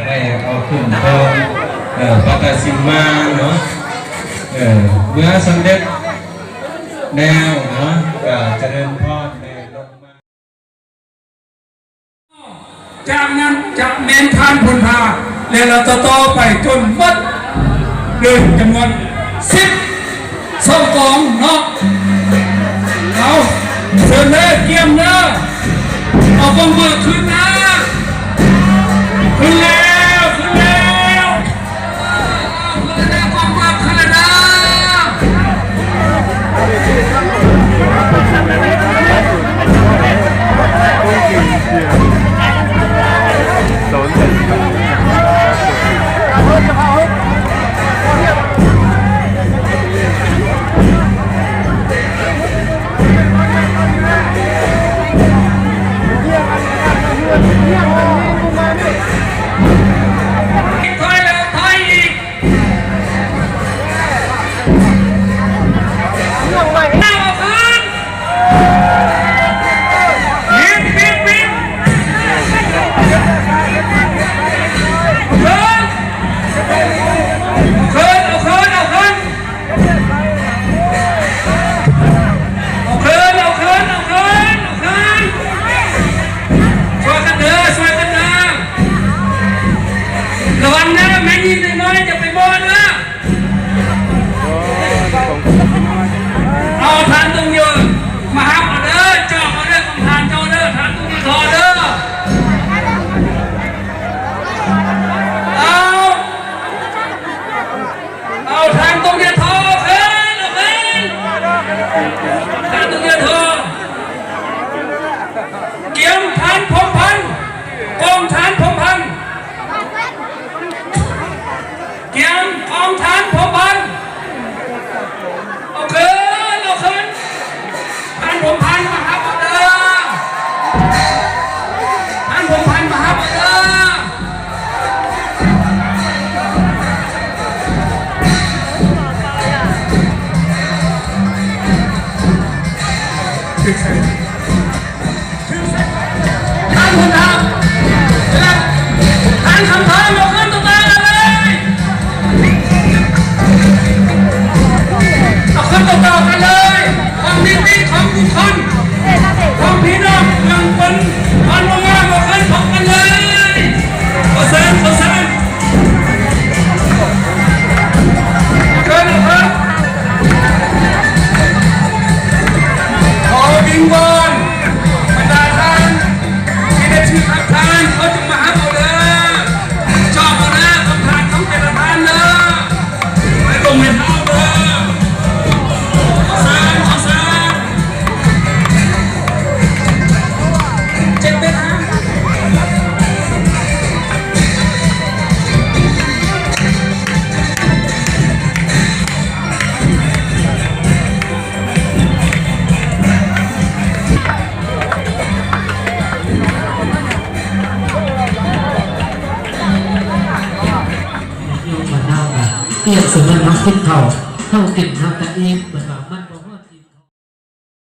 ໄດ້ເອົາຂຶ້ນເທິງ ເອີ ປະກາດສິມາເນາະ ເອີ ເມື່ອສຳເລັດແລ້ວເນາະ ກໍຈະເລີນພອນແມ່ລົງມາ. ຈາກນັ້ນຈະແມ່ນທ່ານພົນທາ ແລະ ລະຕໍ່ໆໄປຈົນໝົດເລີຍ ຈຳນວນສິບສອງກອງເນາະ. ເອົາ ເຊີນເດີ ກຽມເດີ ເອົາກອງເບີຂຶ້ນມາ ຂຶ້ນແລ້ວ ຂຶ້ນແລ້ວ. ຖອຍແລ້ວ ຖອຍອີກ ເອົາຄືນ ປິດ ປິດ ປິດ ເອົາຄືນ ເອົາຄືນ ເອົາຄືນ. ເອົາຄືນ ເອົາຄືນ ເອົາຄືນ ເອົາຄືນ ຊ່ວຍກັນເດີ ຊ່ວຍກັນເດີ ລະວັງເດີ ແມ່ຍິງນ້ອຍໆ ຢ່າໄປບໍ່ເດີ. ເອົາທ່ານຕົງຍືນມາຮັບເອົາເດີ ຈອກເອົາເດີ ຂອງທ່ານເຈົ້າເດີ ທ່ານຕົງຍືນຂໍເດີ ເອົາ. ເອົາ ທ່ານຕົງເດດທໍ ເອົາຄືນ ເອົາຄືນ ທ່ານຕົງເດດທໍ ກຽມທ່ານພົມພັນ ກອງທ່ານພົມພັນ ກຽມກອງທ່ານພົມພັນ ເອົາຄືນ ເອົາຄືນ. ທ່ານພົມພັນມາຮັບເອົາເດີ ທ່ານພົມພັນມາຮັບເອົາເດີ ທ່ານຫົວໜ້າ ທ່ານຄຳທອງ ເອົາຂຶ້ນຕໍ່ໆກັນເລີຍ ເອົາຂຶ້ນຕໍ່ໆກັນເລີຍ ຂອງນິຕິ ຂອງບຸກຄົນ ຂອງພີ່ນ້ອງເມືອງຄົນ ບ້ານໂນງາມ ເອົາຂຶ້ນພ້ອມກັນເລີຍ ຂໍເຊີນ ຂໍເຊີນ ເຊີນ ເຊີນ ຂໍວິງວອນ ປຽບສະເໝືອນເຮົາກິນເຂົ້າ ເຮົາກິນເຮົາກະອີ່ມ.